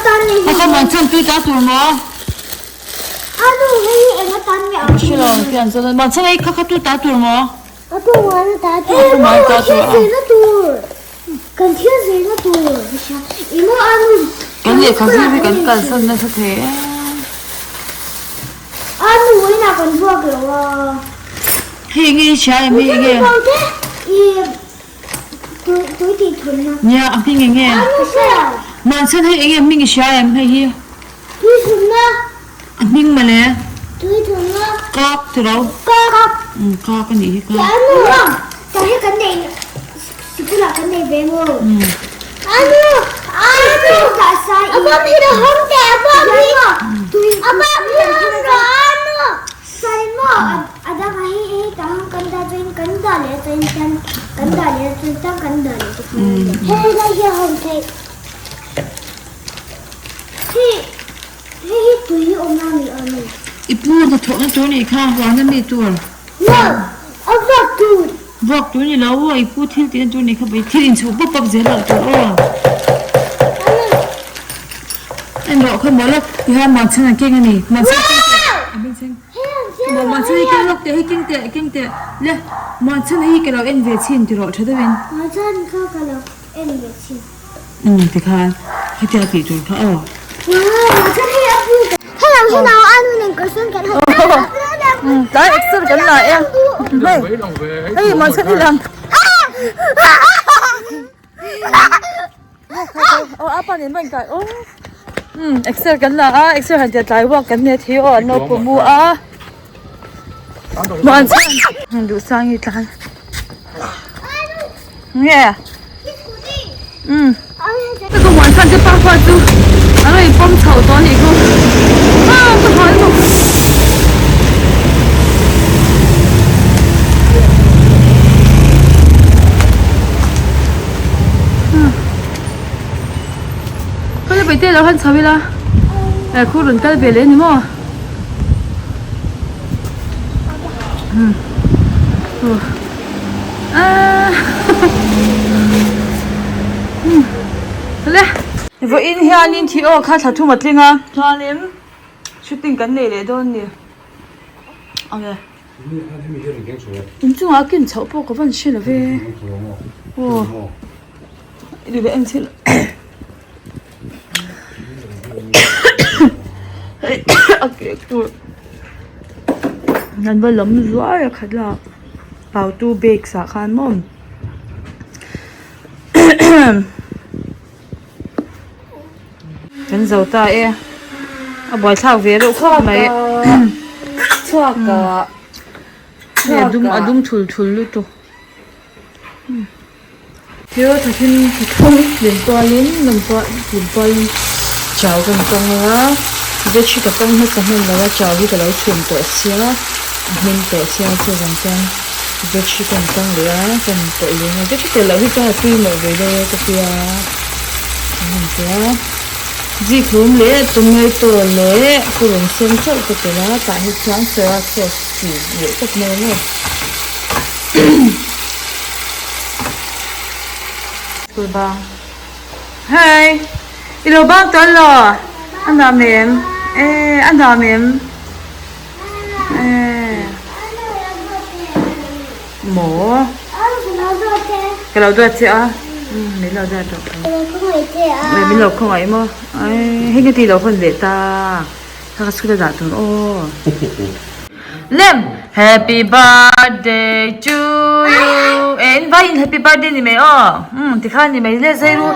A ka man chhan tui ta tur maw? Hre lo ang pian chuan man chhan ei kha kha tu ta tur maw? A tu man ta tur a. Kan lehkha zir hi kan kalsan nasa thei em. Hei enge i hria em hei enge? Nia a hming enge? Manchhan hei enge a hming i hria em hei hi? A hming mawle? Kak tiro? Kak a nih hi kak. A dang ah hei hei tah han kan dah chuan kan dah leh chuan tan kan dah leh chuan tan kan dah leh te kha hei lai hi a hawn theih hei hei hi tui awm a ni a ni. I pu hnathawhna tur nih kha huan a mi tur. No a vuak tur. Vuak tur ni lo aw i pu thil tihna tur nih kha thil inchhuh pawp pawp zel loh tur aw. En rawh kha maw lawk tihian muanchhan an keng a ni muanchhan keng teh a hming chheng. Maw muanchhan hi keng lawk teh hei keng teh keng teh le muanchhan hi ka lo en ve chhin ti rawh tha deuhin. Muanchhan kha ka lo en ve chhin. Umm tikhan hetia tih tur kha aw. Muanchhan hi a pu ka Hello hello a nu nen ka sawn kan han Umm tlai exer kan la e hei hei muanchhan hi lang. Aw apa nen pawh inkai aw umm exer kan la a exer han tia tlai walk kan nei thei aw an lo pawh mu a muan chuan duh sang hi tlan nge umm ka muan chuan te pa chu an rawn pawm chho tawh a nih chu a ka hal bawk. Khaw le paite lo han chho ila eh khu rawn kal ve leh a ni maw le vawiin hianin thi aw kha thla thum a tling a chuanin shooting kan nei leh dawn a ni ang e. Inchungah a ken chhoh pawh ka van hre lo ve aw i leh en thil a kek tur an va lam zuai a khat lak pautu bakes ah khan maw Kan zo ta e a buaithlak ve reuh khawp mai hei a dum a dum thul thul lutuk thil thakin thum hlim tualin nawm pawh hlim tualin chau ka ni tawng a veg hi ka tawng hmasa hman lo a chau hi ka lo chhum tawh sia a hmin tawh sia chuvang chuan veg hi ka ni tawng leh a ka ni tawh leng a veg hi telh loh hi chuan a tui mawh ve deuh e ka tia. An han ti a, zikhlum leh tomato leh purun sen chauh ka telh a, tah hi chuan soya sauce chi leh tawp mai a ni. School bang Hi i lo bang tawh lo a nuam em e a nuam em e Maw? Ka lo duat che a. Umm min lo duat tawh tho. Ka lo khawngaih che a. Min lo khawngaih maw? Ai hei ka ti lo hawn leh ta. Kha ka chhut a dah tur aw. Lem! Happy birthday to you. Eh in vai in happy birthday ni mai aw. Umm tikhan ni mai le zai ru.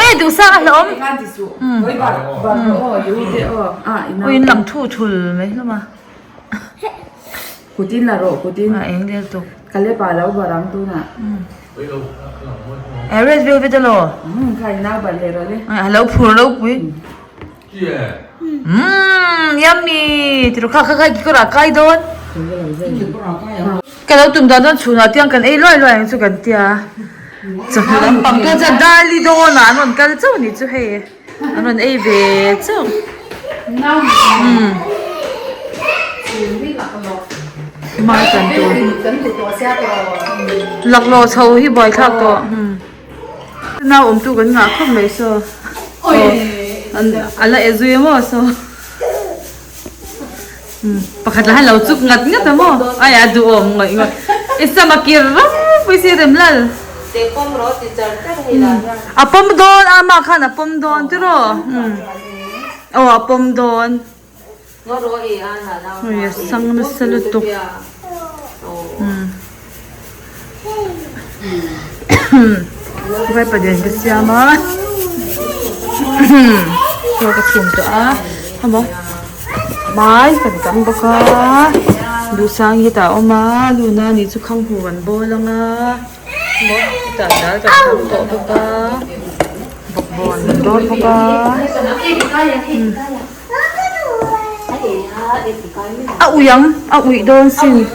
E duhsang a hlauhawm. Umm aw in lam thu thul mai hlawm a. Kutin la rawh kutin. A eng lel tuk. Ka le pa lo barang tunah. Eh red velvet a lo. Kha in nau bat leh rawh le. A lo phur lo pui. Umm yummy ti rawh kha kha kha kikawr ah kai dawn. Ka lo tum dan dawn chhunah tiang kan ei luai luai ang chu kan tia. Chawhnu lampang pawh chuan darli dawnah an rawn kal chauh ni chu hei. An rawn ei ve chauh. Umm. Mai kan tur. Laklawh chho hi buaithlak tawh. Umm. Nau awmtu kan ngah khawp mai saw. Aw. Ala e zui maw saw. Pakhat lah hian lo chuk ngat ngat a maw. Ai a duhawm ngawih ngawih. I sama kir ram pui si rem lal. A pawm dawn a amah khan a pawm dawn tiraw. Aw a pawm dawn. Hei a sang nasa lutuk. Vaipa lian ka siam a chaw ka chhum tawh a hamo mai kan tam bawk a duhsang hi tah a awm a luna ni chu khang hu kan bawl ang a hamo hetah dal kan tam tawh bawk a bawkbawn kan dawn bawk a. A ui ang, a uih dawn sin.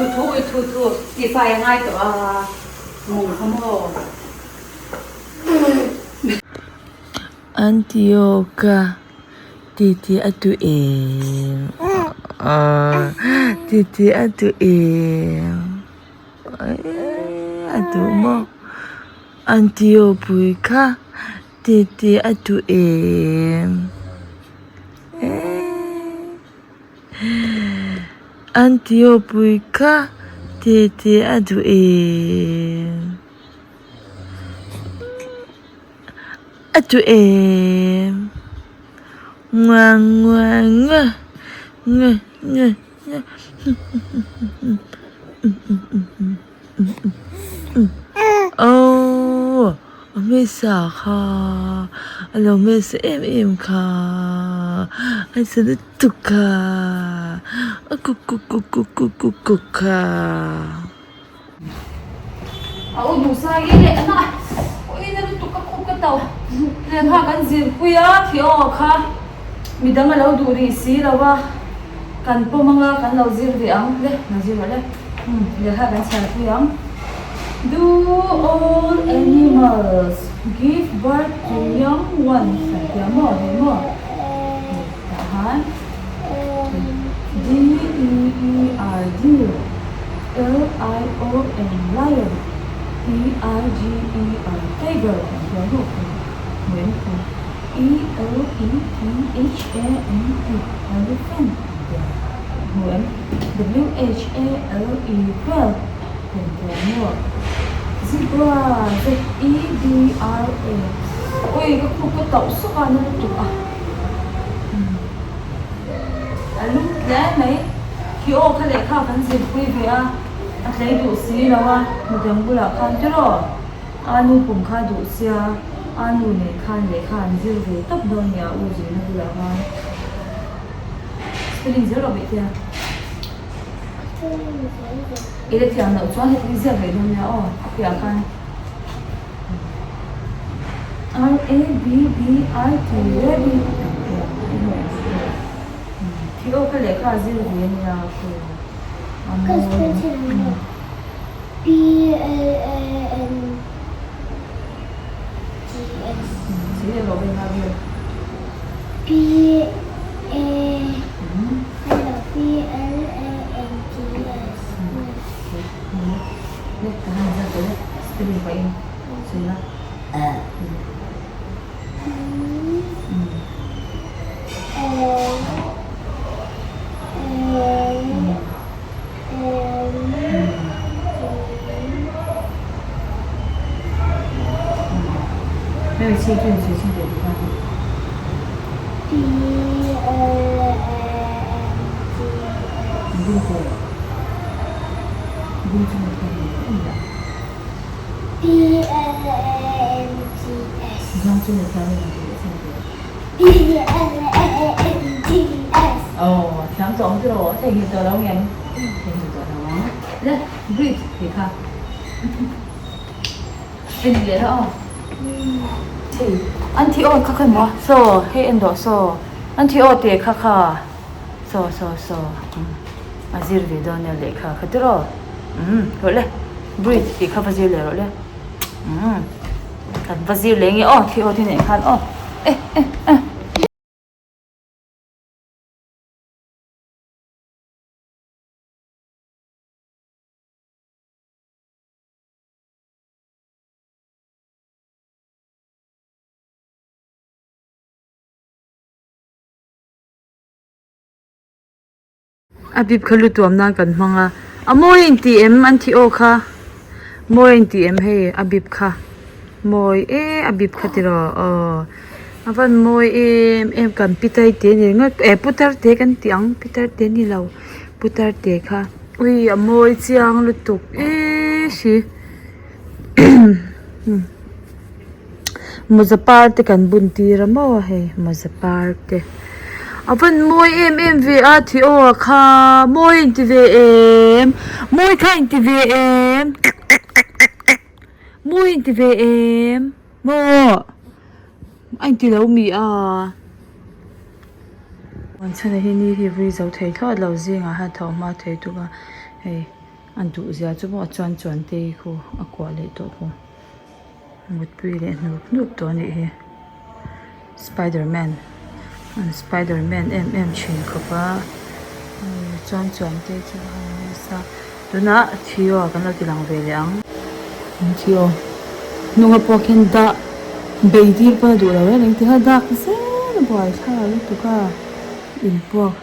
Antioka titi a duh em titi a duh em a duh maw Antiopui kha. Titi a duh em? Antiopui kha titi a duh em? A duh em? Ngua ngua ngua ngua ngua ngua Aww a hmeichhia kha a lo hmeichhe em em kha a chhe lutuk kha a kuk kuk kuk kuk kuk kuk kuk kha. A u duhsa i leh a ui na lutuk ka khup ka tauh lehkha kan zirpui a khi aw kha midang a lo duh rih si lo a kan pawm anga kan lo zir ve ang le lo zir rawh le umm lehkha kan chhiarpui ang Do all animals give birth to young ones kan tia maw hei maw tah han D E E R deer. L-I-O-N, lion, T-I-G-E-R, tiger an ti a hlawh thei hmuh em? E-L-E-P-H-A-N-T, elephant an ti a hmuh em? W-H-A-L-E, whale an ti a maw? Zebra, Z-E-B-R-A, ui ka khup ka tauh sawk a na lutuk a. A lum hle mai. Khi aw kha lehkha kan zirpui ve a, a tlei duh si lo a, midang bulah khan tiraw a nu pum kha duh sia, a nu nen khan lehkha an zir ve tawp dawn nia u zirna bulah khan spelling zel rawh beh tia. I la thiam loh chuan heti ziak leh dawn nia aw a piah khan. R A B B I T rabbit ang tia Khi aw kha lehkha a zir ve ania khu a mawi. P L A N T S. Chi leh rawh vei nga vel. P A hello P L A N T S. Le ka han zat le spelling pahin sawi la. Aw thiam tawh ang tiraw a theihnghilh tawh lo ngem theihnghilh tawh lo ang le breathe tih kha en leh la aw hei an thi aw kha kha maw saw hei en dawh saw an thi aw teh kha kha saw saw saw a zir ve dawn nia lehkha kha tiraw umm rawh le breathe tih kha va zir leh rawh le umm kan va zir leh nge aw thi aw te nen khan aw eh eh eh. A bib kha lu tuam nan kan hmang a a mawi a inti em an tih aw kha mawi a inti em hei a bib kha mawi e a bib kha tiraw aw a van mawi em em kan pitar te ni ringawt eh putar te kan tih ang pitar te ni lo putar te kha ui a mawi chiang lutuk e si. Mawza par te kan bun tir a maw hei mawza par te a van mawi em em ve a thi aw a kha mawi a inti ve em mawi kha a inti ve em mawi a inti ve em maw a inti lo mi a an chhan ah hian ni hi vui zo thei thlawt lo zingah hian tho hma thei tuk a hei. A duh zia chu maw chuan chuan te hi khu a kuah leh tawh khu mutpui leh hnup hnup tawh a nih hi spiderman an spiderman em em thin khawp a chuan chuan te chu a han nasa tunah Theo kan lo ti lang ve leh ang Theo hnung a pawh khian dah bei tir pawn a duh lo reng reng ti kha dak zel a buai thla lutuk a inpuak.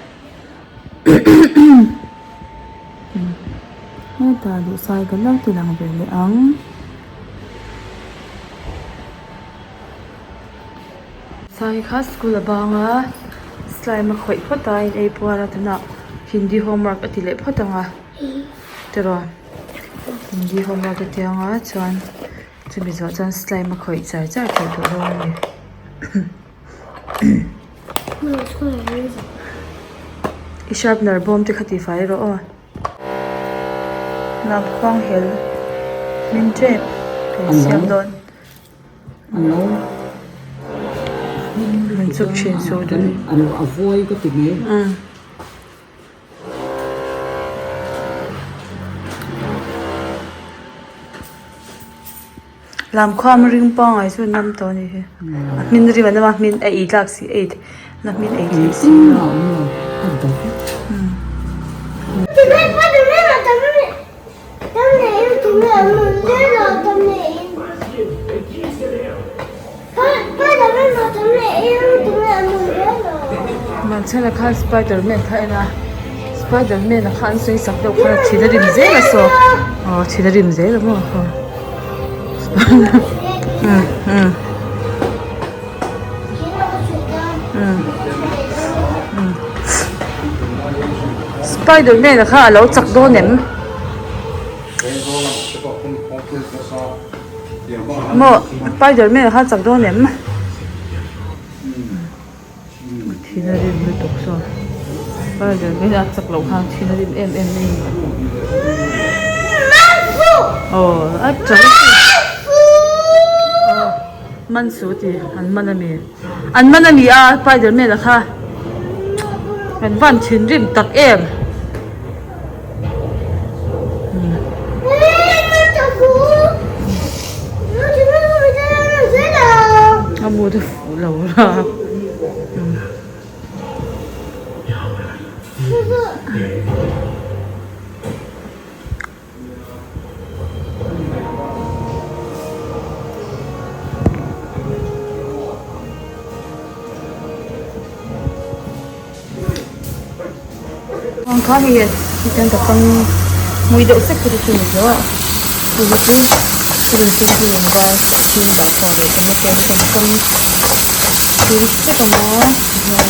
Hetah duhsai ka lo ti lang ve leh ang. Sai kha school a bang a slime a khawih phawt a in ei puar a tunah hindi homework a ti leh phawt ang a tiraw hindi homework a ti ang a chuan chumi zawh chuan slime a khawih char char theih tawh dawn a ni. I sharpener bawm te kha ti fai rawh aw. Lam khuang hel min tep kan siam dawn. Min chuk thin su dun. Lam khuam ring pangai chu nam tawh a ni hi a hmin rim an awm a hmin a ei tlak si ei na hmin ei theih si Vanchhana khan spiderman kha a en a spiderman a kha an sawi sak deuh khan a thin a rim zel a saw aw thin a rim zel a maw spiderman a kha a lo chak dawn em. Maw spiderman a kha chak dawn em thin a rim lutuk saw spiderman a chak loh khan thin a rim em em mai a ni aw a chak man su tih an man a mi an man a ni a spiderman a kha an van thinrim tak em. A mu te fuh lo la. Ang kha hei hetiang ka tang hmui deuh sek te chu ni zo a chu hi chu purun sen purun var chhim dah chhuah ve tum a chuan heng tang chhim sek ang a tihian.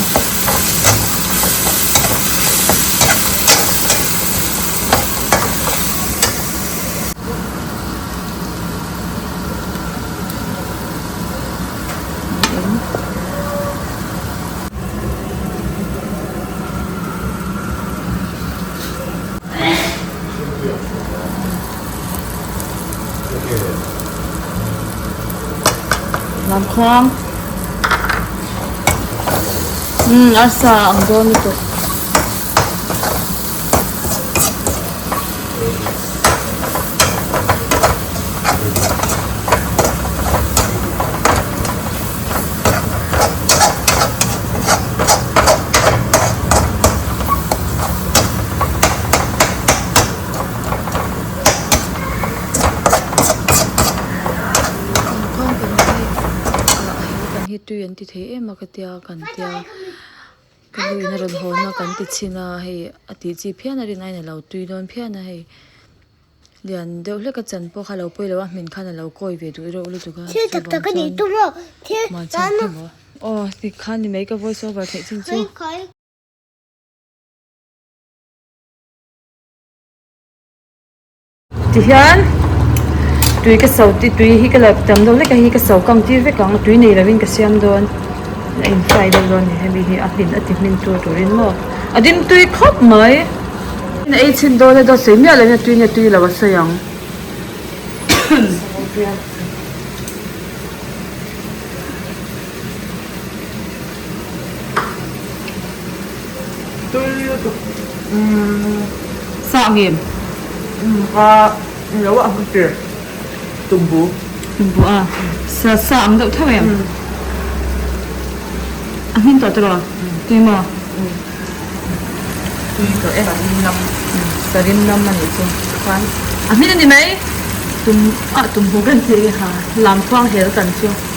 Lam khuang umm arsa ang dawn lutuk. Tui an ti thei em a ka tia kan tia. Ka nu in a rawn hawn a kan ti chhin a hei a tih chi phian a rin aiin a lo tui dawn phian a hei lian deuh hlek a chan pawh kha a lo pawi lo a hmin khan a lo kawi ve duh reuh lutuk a chuvang chuan mahchhak kha maw aw tikhan ni mai ka voice over theih chin chu. Tihian tui ka so ti tui hi ka la tam deuh hlek a hei hi ka so kang tir vek ang tui nei lovin ka siam dawn a in fry deuh dawn a ni hemi hi a hmin a ti hmin tur turin maw a dim tui khawp mai. A ei chhin dawn a dawt sawi miah lovin a tui nge tui lo a sawi ang. Tui lutuk Sa ngem Kha lo a hmu Tumbu Tumbu a sa sa ang deuh theuh em A hmin tawh tawh tui maw Tui tawh e Sarim nam Sarim nam a nih chu A hmin a ni mai Tum ah tumbu kan tih ha Lamkhuang hel kan chu.